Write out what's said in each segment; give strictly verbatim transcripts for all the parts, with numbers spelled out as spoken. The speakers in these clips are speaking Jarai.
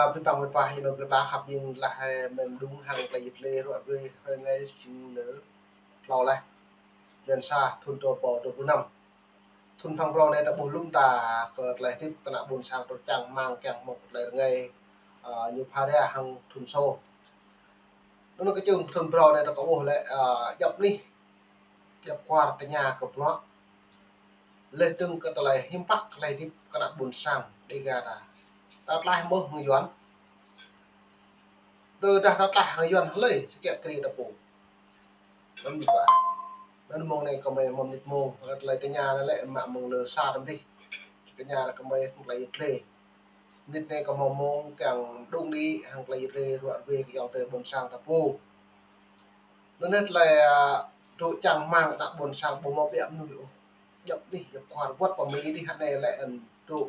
Ơ, pơpă mơ̆t wa hĭ nô kơ ta hăp ƀing lah hai mem đung hăng tơlơi yit lê ruă ruê hrơi anai jing lơ tlâo laih. Blan sa thun dua rơbâo dua pluh năm. Thun phang phrâo anai ta ƀuh lŏm ta kơ tơlơi hơdip kơ ană ƀôn sang tơl čang rơmang kiăng mơ̆ng tơlơi rơngai, ơ, ñu pha ria hăng thun sô. Anŭn kơ čung thun phrâo anai ta kơ ƀuh lĕ, ơ, djŏp anih, djŏp kwar tơña kơ bruă. Leh dơ̆ng kơ tơlơi hiư̆m pă tơlơi hơdip kơ ană ƀôn sang Dega ta. Ta tlaih mơ̆ hăng Yuan. Tơdah ta tlaih hăng Yuan hlơi, sơkiă kriê ta pô. Anŭn mơ̆n wa. Anŭn mơ̆ng anai kơ mơi mơ̆n mơnit mông, tơlơi tơña anai lĕ mă mơ̆ng lơ sa tơm dih. Tơña kơ mơi tơlơi yit lê. Mơnit anai kơ mơi mông kiăng đung đĭ hăng tơlơi yit lê ruă ruê kơ ayŏng adơi ƀôn sang ta pô. Anŭn tơlơi, ơ, tơl čang rơmang ană ƀôn sang ƀu hmâo biă mơnuih ôh. Djŏp anih, djŏp kwar wơ̆t pơ Mi dih hă anai lĕ ơ tơl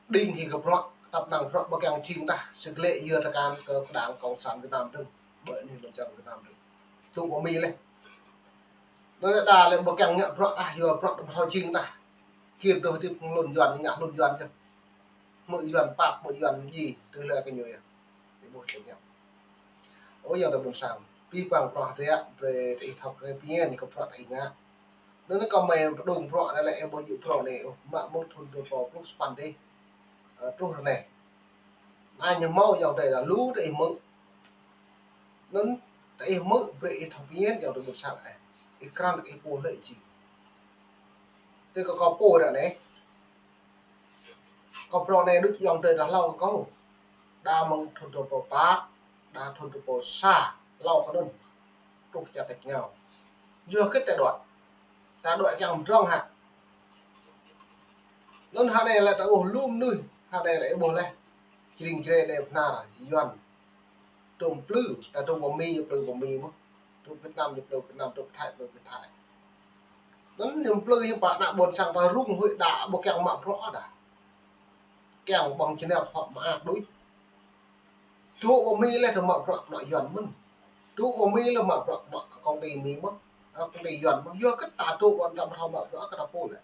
đing hĭ kơ bruă, tăp năng bruă ƀu kiăng jing tah, sơglĕ yua tơkan kơ Đảng Cộng sản Việt Nam dơ̆ng, ƀơi anih lŏn čar Việt Nam dơ̆ng. Tơl pơ Mi leh. Anŭn lĕ đa lĕ ƀu kiăng ngă bruă tah, yua bruă ƀu thâo jing tah. Kir dŏ hơdip hlŭn Yuan, ngă hlŭn Yuan čơ. Hmư̆ Yuan pap, hmư̆ Yuan ji, tui lĕ kơ ñu yơh. Ih ƀuh tơlơi ñăp. Ơ, ayŏng adơi ƀôn sang, pơpă phrâo hơdră, brơi ih thâo krê pơñen kơ phrâo ih ngă. Anŭn kơ mơi pơdŏng phrâo anai lĕ ih ƀuh djơ̆ phrâo anai, ơ, mă mơ̆ng thun dua rơbâo pluh sapăn dih, ơ, truh ră anai. Anai ñu hmâo ayŏng adơi đa lu tơ ih hmư̆. Anŭn tơ ih hmư̆ brơi ih thâo pơñen ayŏng adơi ƀôn sang ih. Ih krăn ih pô lĕ či. Tơ kơ kâo pô ră anai. Kâo phrâo anai đôč ayŏng adơi đa hlâo kơ kâo. Đa mơ̆ng thun dua rơbâo pă, đa thun dua rơbâo sa, hlâo kơ anŭn. Truh čar tač rơngiao. Yua kơ ta đuaĭ. Ta đuaĭ kiăng pơdrŏng hă. Anŭn hă anai lĕ ta ƀuh lu mơnuih, hă anai lĕ ih ƀuh leh. Jring jre anai pơhnar, Yuan. Tơm plư, ta tơm pơ Mi, plư pơ Mi mơ̆n. Tơm Việt Nam, plư Việt Nam, tơm Thái, plư Thái. Anŭn ñu plư hiư̆m pă ană ƀôn sang ta rŭng huĭ đa ƀu kiăng mă bruă đa. Kiăng ƀơ̆ng jơnap hŏ mă ăt đôč. Tơl pơ Mi leh ta mă bruă kơ ană Yuan mơ̆n. Tơl pơ Mi leh mă bruă kơ ană công ty Mi mơ̆n. Ơ, công ty Yuan mơ̆n. Yua kơ ta tơl pơ ta ƀu thâo mă bruă kơ ta pô leh.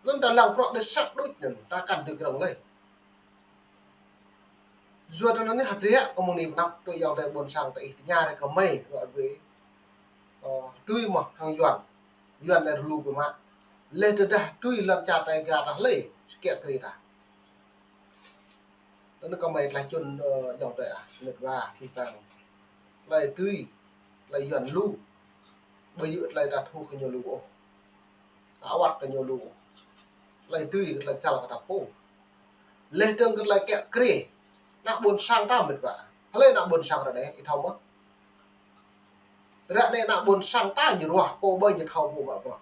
Anŭn ta lăng bruă đe sat đôč anŭn, ta kăn tui krơ̆ng leh. Yua tơ anŭn anai hơdră kơ mơ̆ng anai pơ anăp tui ayŏng adơi ƀôn sang tơ ih tơña ră kơ mơi, ruă ruê. Ơ, tui mơ̆ hăng Yuan. Yuan anai lu biă mă. Leh tơdah tui lăm čar ta ga ta hlơi, sơkiă kriê ta. Anŭn kơ mơi tlaih čun, ơ, ayŏng adơi ah, mơnit wa, pơpă. Tơlơi tui, tơlơi Yuan lu. Ƀu djơ̆ tơlơi ta thu kơ ñu lu ôh. Ta awăt kơ ñu lu ôh. Tơlơi tui, tơlơi găl kơ ta pô. Leh dơ̆ng kơ tơlơi kiă kriê. Ană ƀôn sang ta mơnit wa. Hlơi ană ƀôn sang ră anai, ih thâo mơ̆. Ră anai ană ƀôn sang ta ñu ruah pô ƀơi ñu thâo pô mă bruă.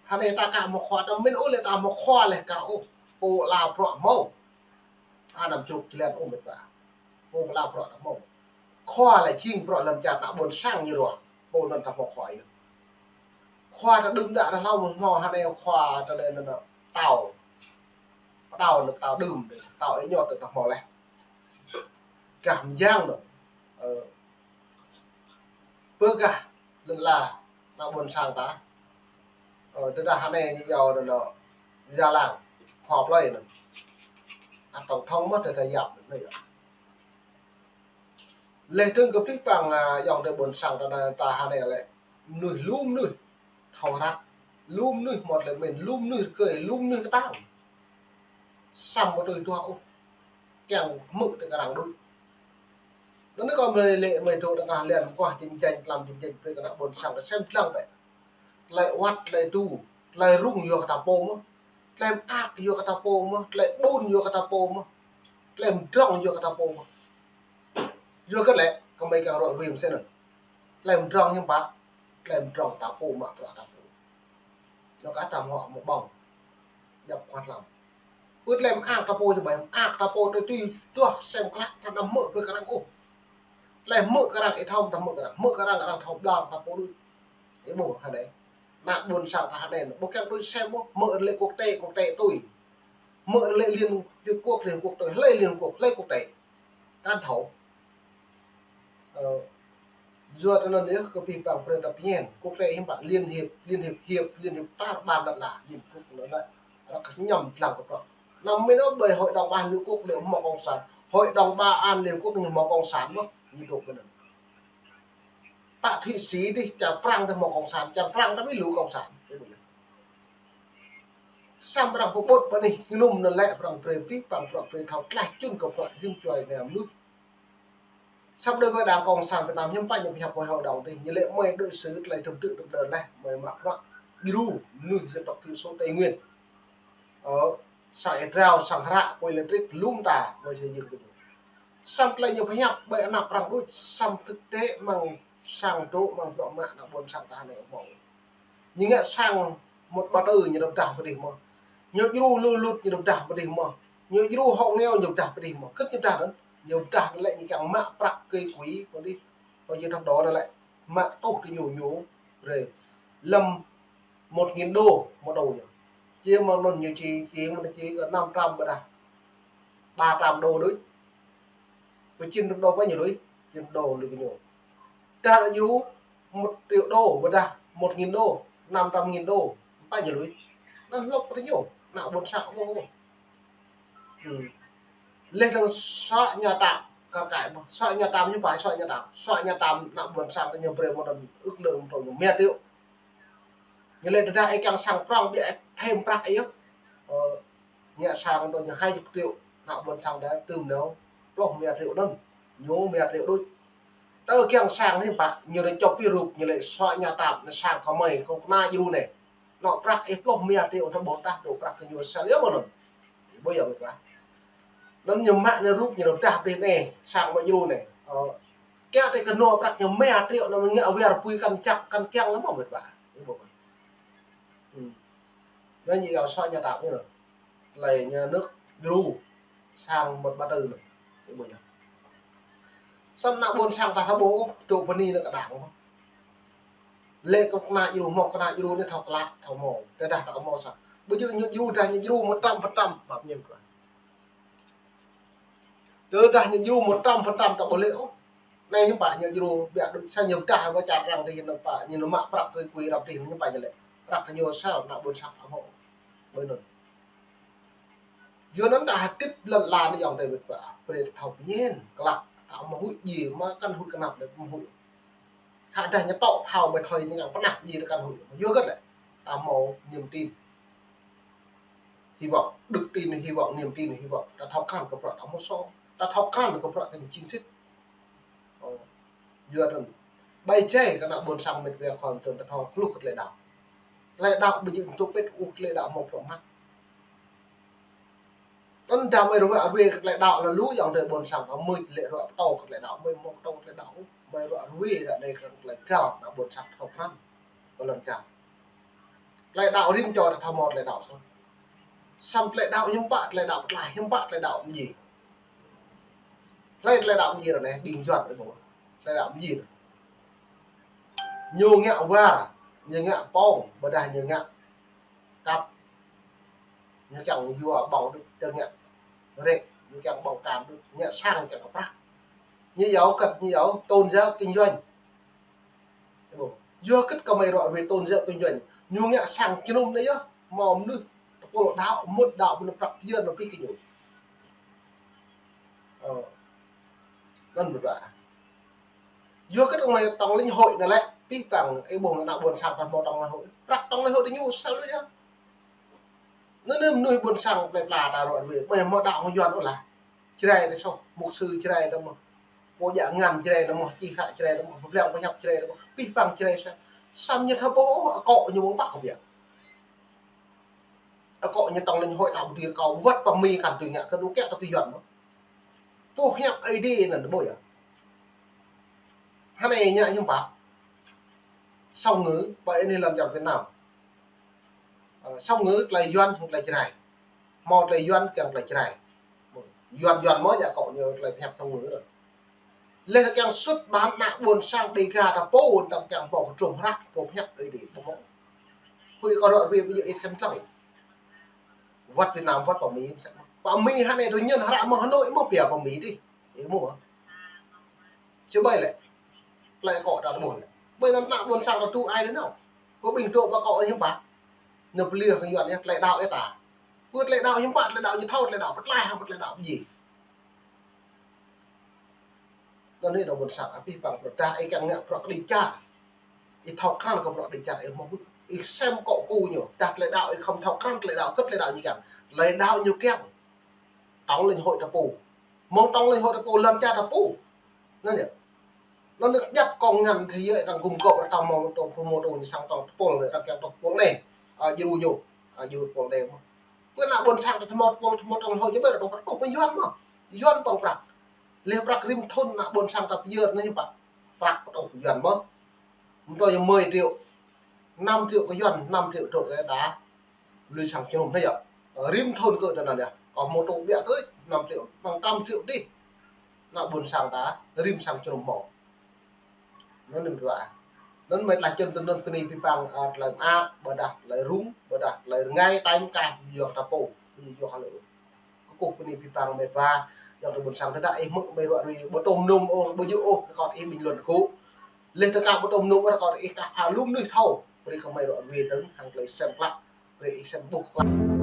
Hă anai ta ka hmâo khua ta min ôh lĕ ta hmâo khua leh ka ôh. Pô la bruă hmâo. Anăm čruk člen ôh mơnit wa. Pô la bruă ta hmâo. Khua lĕ jing bruă lŏn čar ană ƀôn sang ñu ruah. Pô anŭn ta hmâo khua yơh. Khua ta đưm đă ta hlâo mơ̆n hmâo hă anai khua ta lĕ anŭn tao. Pơtao anŭn pơtao đưm, pơtao ih ñot ta hmâo leh. Gah mơyang anŭn. Ơ, pơ gah lŏn ala ană ƀôn sang ta. Ơ, tơdah hă anai ñu yua anŭn, ơ, Gia Lang, khua plơi anŭn. Ăt tổng thống mơ̆n tơdah yap anŭn yơh. Leh dơ̆ng kơ pih păng, ơ, ayŏng adơi ƀôn sang ta, ta hă anai lĕ mơnuih lu mơnuih thâo hră, lu mơnuih mơ̆t lĕ min, lu mơnuih rơgơi, lu mơnuih kơtang. Samơ̆ ƀu tui duah ôh. Kiăng hmư̆ tơ kơ arăng đôč. Anŭn kơ mơi lĕ mơi dŏ tơngah lăn mơguah jing janh tlam jing janh brơi kơ ană ƀôn sang ta sem lăng bĕ. Tơlơi awăt, tơlơi tu, tơlơi rŭng yua kơ ta pô mơ̆n. Tơlơi mơak yua kơ ta pô mơ̆n. Tơlơi ƀun yua kơ ta pô mơ̆n. Tơlơi pơdrŏng yua kơ ta pô mơ̆n. Yua kơ lĕ, kơ mơi kiăng ruă ruê mơsĕ anŭn. Tơlơi pơdrŏng hiư̆m pă, tơlơi pơdrŏng ta pô mă bruă ta pô. Anŭn kơ ta hmâo mơ̆ ƀơ̆ng. Djŏp kwar lăm. Ƀu tơlơi mơak ta pô či ƀai, mơak ta pô tui tui duah sem klă ta anăm hmư̆ brơi kơ arăng ôh. Tơlơi hmư̆ kơ arăng ih thâo ta hmư̆ kơ arăng, hmư̆ kơ arăng arăng thâo ƀlŏr ta pô đôč. Ih ƀuh hă anai. Ană ƀôn sang ta hă anai, ƀu kiăng tui sem ôh, hmư̆ lĕ quốc tế, quốc tế tui. Hmư̆ lĕ Liên Hiệp Quốc, Liên Hiệp Quốc tui, hlơi Liên Hiệp Quốc, hlơi quốc tế. Kăn thâo. Ơ, yua tơ anŭn yơh kơ pih păng brơi ta pơñen, quốc tế hiư̆m pă Liên Hiệp, Liên Hiệp, Hiệp, Liên Hiệp tar ƀar lŏn ala, Liên Hiệp Quốc lŏn ala. Arăng kơ ñăm lăng kơ prŏng. Năm mươi nó ƀơi Hội đồng Bảo an Liên Hợp Quốc lĕ hmâo cộng sản. Hội đồng Bảo an Liên Hợp Quốc ñu hmâo cộng sản mơ̆, ñu dŏ ƀơi anŭn. Pă Thụy Sĩ dih, čar Prăng dih hmâo cộng sản, čar Prăng ta ƀu lu cộng sản. Samơ̆ arăng pơƀut pơ anih hnŭm anŭn lĕ arăng brơi pih păng prăk brơi thâo tlaih čun kơ prăk hiư̆m čuai anai mơnuih. Samơ̆ đối với Đảng Cộng sản Việt Nam hiư̆m pă ñu pơhiăp Hội đồng dih, ñu lĕ mơi đối xử tơlơi tơm tư̆ tơm đơ laih, mơi mă prăk djru mơnuih dân tộc thiểu số Tây Nguyên. Ơ, sang êdrao, sang hră, pô electric, lŏm ta, mơi sơjing kơ ñu. Samơ̆ tơlơi ñu pơhiăp ƀơi anăp arăng đôč, samơ̆ thực tế mơ̆ng sang dŏ, mơ̆ng bruă mă ană ƀôn sang ta anai hmâo. Ñu ngă sang một ba tư ñu rơ̆p dah pơ dih mơ̆. Ñu djru lu lut ñu rơ̆p dah pơ dih mơ̆. Ñu djru hộ nghèo ñu rơ̆p dah pơ dih mơ̆. Kơ̆t ñu dah anŭn, ñu rơ̆p dah anŭn lĕ ñu kiăng mă prăk kơ quỹ pơ dih, pơ dih tơdŏ anŭn lĕ mă tŏh tơ ñu ñu brơi lăm một nghìn đô một đầu ñu. Chia mơ̆ng anŭn ñu či, či mơ̆ng anŭn či kơ năm trăm ƀôdah ba trăm đô đôč. Pơ chín trăm đô pơ ñu lui, chín trăm đô lui kơ ñu. Dah djru một triệu đô ƀôdah một nghìn đô, năm trăm nghìn đô, pơ ñu lui. Anŭn lŏk pơ ñu, ană ƀôn sang ƀu ƀu. Leh dơ̆ng sŏ ñu tap, kar kaĭ ƀu. Sŏ ñu tap ñu ƀai, sŏ ñu tap. Sŏ ñu tap ană ƀôn sang ñu brơi mơ̆n ước lượng mơ̆n ñu mia triệu. Ñu lĕ tơdah ih kiăng sang prong biă ih thêm prăk ih yơh. Ơ, ngă sang dŏ ñu hai chục triệu, ană ƀôn sang đa tơm nao pluh mia triệu anŭn. Ñu mia triệu đôč. Tơ kiăng sang hiư̆m pă, ñu lĕ čŏp pih rup, ñu lĕ sŏ ñu tap, ñu sang kơ mơi, kơ kơna djru anai. Anŏ prăk ih pluh mia triệu tơ ƀôdah dŏ prăk kơ ñu sel yơh mơ̆n anŭn. Ƀu yơh mơ̆n. Anŭn ñu mă anai rup ñu rơ̆p dah pơ dih anai, sang mă djru anai. Ơ, kiăng tơ kơ anŏ prăk ñu mia triệu anŭn ngă wơr pui kăn čăk kăn kiăng lăm mơ̆n mĕt wa. Ih ƀu ƀu. Anŭn ñu yua sŏ ñu tap ñu anŭn. Tơlơi nhà nước djru sang một ba tư anŭn. Ih ƀu yơh. Samơ̆ ană ƀôn sang ta thâo ƀu, tŭ pơ anai anŭn kơ đang. Lĕ kơ kơna djru hmâo, kơna djru anai thâo klă, thâo hmâo. Tơdah ta hmâo sa. Ƀu djơ̆ ñu djru, dah ñu djru một trăm phần trăm, ƀap ñem kơ. Tơdah ñu djru một trăm phần trăm ta ƀu lĕ ôh. Anai hiư̆m pă ñu djru, biă đôč sa ñu dah wă čar arăng dih ñu pă, ñu mă prăk kơ quỹ rap dih ñu pă ñu lĕ. Prăk kơ ñu sel ană ƀôn sang ta hmâo. Ƀơi anŭn. Yua anŭn ta hơdip lŏn ala anai ayŏng adơi mĕt wa, brơi ta thâo pơmĭn, klă, ta hmâo huĭ djai mă kăn huĭ kơnăp đơi hmâo huĭ. Khă dah ñu tŏ phao ƀơi thơi ñu ngă pơnah djai ta kăn huĭ. Yua hơget lĕ, ta hmâo niềm tin. Hy vọng, đức tin, hy vọng, niềm tin, hy vọng. Ta thâo krăn kơ bruă ta hmâo sô. Ta thâo krăn kơ bruă ta jing sĭt. Ơ, yua anŭn. Ƀai jai kơ ană ƀôn sang mĕt wa khua mơtơn ta thâo hluh kơ tơlơi đaŏ. Tơlơi đaŏ ƀu djơ̆ tŭ pĭt ôh, tơlơi đaŏ hmâo bruă mă. Anŭn dah mơi ruă ruai kơ tơlơi đaŏ lalu ayŏng adơi ƀôn sang ta mơi lĕ ruă pơtô kơ tơlơi đaŏ, mơi hmâo pơtô kơ tơlơi đaŏ ôh, mơi ruă ruai ră anai kơ tơlơi găl ană ƀôn sang ta thâo krăn. Kơ lŏn čar. Tơlơi đaŏ rĭm čô ta thâo hmâo tơlơi đaŏ soh. Samơ̆ tơlơi đaŏ hiư̆m pă, tơlơi đaŏ pơklaih, hiư̆m pă tơlơi đaŏ mơñi. Hlơi tơlơi đaŏ mơñi ră anai, ƀing Yuan ih ƀuh. Tơlơi đaŏ mơñi anai. Ñu ngă war, ñu ngă pông, ƀôdah ñu ngă kăp. Ñu kiăng yua ƀơ̆ng đôč, ñu ngă rĕ, ñu kiăng ƀơ̆ng kan đôč, ngă sang kiăng kơ prăk. Ñu yua hơget, ñu yua tôn giáo kinh doanh. Yua hơget kơ mơi ruă ruai tôn giáo kinh doanh. Ñu ngă sang jơnum anai yơh, hmâo mơnuih tơpul đaŏ, mŭt đaŏ, mơnuih prăk pơyơr anŭn pih kơ ñu. Ơ. Anŭn mơ̆n wa. Yua hơget kơ mơi tổng lãnh hội anŭn lĕ, pih păng, ih ƀuh ană ƀôn sang ta hmâo tổng lãnh hội. Prăk tổng lãnh hội tơ ñu sel đôč yơh. Anŭn anai mơnuih ƀôn sang plơi pla ta ruă ruai, ƀơi hmâo đaŏ hmâo Yuan ôh lah. Jrai ta soh, mục sư Jrai ta mơ̆n. Pô djă ngăn Jrai ta mơ̆n, čih hră Jrai ta mơ̆n, pơblang pơhiăp Jrai ta mơ̆n, pih păng Jrai soh. Samơ̆ ñu thâo ƀuh, akŏ ñu mơ̆ng pă kơ biă. Akŏ ñu tổng lãnh hội ta ƀu dưi rơkâo, wơ̆t pơ Mi kăn dưi ngă, kơ dŏ kiăng ta kơ Yuan mơ̆n. Pô pơhiăp Ơi Adai anŭn ƀuh yơh. Hơnai ngă hiư̆m pă. Song ngữ, ƀơi anai lŏn čar Việt Nam. Ơ, song ngữ tơlơi Yuan hăng tơlơi Jrai. Hmâo tơlơi Yuan kiăng tơlơi Jrai. Yuan Yuan mơ̆ ñu akŏ ñu tơlơi pơhiăp song ngữ anŭn. Leh ta kiăng xuất bản ană ƀôn sang Đêga ta pô, ta kiăng hmâo kơ trôm hră, pô pơhiăp Ơi Adai, ƀu hmâo. Huĭ kơ ruă ruai ƀu djơ̆ ih thâo tơlơi. Wơ̆t Việt Nam, wơ̆t pơ Mi, pơ Mi hơnai tui ñen hră mơ̆ng Hà Nội mơ̆ pia pơ Mi dih. Ih ƀuh. Či ƀai lĕ. Tơlơi akŏ ta ƀuh lĕ. Ƀơi anŭn ană ƀôn sang ta tŭ ai lĕ nao. Kơ ƀing dŏ pơ akŏ ih hiư̆m pă. Ñu pơlir kơ Yuan yơh, tơlơi đaŏ ih ta. Pơ tơlơi đaŏ hiư̆m pă, tơlơi đaŏ ñu thâo, tơlơi đaŏ pơtlaih hăng pơ tơlơi đaŏ pơjing. Anŭn anai anŏ ƀôn sang, abih bang bruă dah ih kiăng ngă bruă kơđi čar. Ih thâo krăn kơ bruă kơđi čar ih mơ̆ hŭt. Ih sem akŏ ku ñu. Dah tơlơi đaŏ ih khŏm thâo krăn tơlơi đaŏ, kơ tơlơi đaŏ ñu kiăng. Tơlơi đaŏ ñu kiăng tổng liên hội ta pô. Mơ̆ng tổng liên hội ta pô, lŏn čar ta pô. Anŭn yơh. Anŭn anai djăp kông ngăn thế giới đang gum gôp ra tơm mơ̆ tơm pơmô tơm ñu sang tơm tơpul anai, đang kiăng tơm tơpul anai. A, djru ñu. A, djru tơpul anai mơ̆. Pơ ană ƀôn sang ta tơm tơpul, tơm tơpul tơm hŏ jơbơi ta tơm tơpul pơ Yuan mơ̆. Yuan pơ̆ng prăk. Leh prăk rĭm thŭn ană ƀôn sang ta pơyơr anai hiư̆m pă. Prăk pơtô pơ Yuan mơ̆. Mơ̆ tơl ñu mười triệu. Năm triệu kơ Yuan, năm triệu tŏ kơ ta. Lui sang jơnum anai yơh. Rĭm thŭn kơ ta anŭn yơh. Kâo mơ̆ tŏ biă kơ năm triệu, pơ̆ng pram triệu dih. Ană ƀôn sang ta, rĭm sang jơnum mơ̆. Anŭn anai mơ̆. Anŭn mơ̆ tơlơi čơ̆n tơnŭn bơni abih bang, a, tơlơi mơak, ƀôdah tơlơi rŭng, ƀôdah tơlơi rơngai, tañ kah, yua ta pô, yua hal. Kơkuh bơni abih bang mĕt wa, yua ta ƀôn sang tơdah ih hmư̆ mơi ruă rui, ƀu tŏm num ôh, ƀu djơ̆ ôh, rơkâo ih bình luận kơ. Leh tơdah ƀu tŏm num ôh, rơkâo ih kah pha lŏm nuih thâo, brơi kơ mơi ruă rui dơ̆ng, hăng tơlơi sem klă, brơi ih sem ƀuh klă.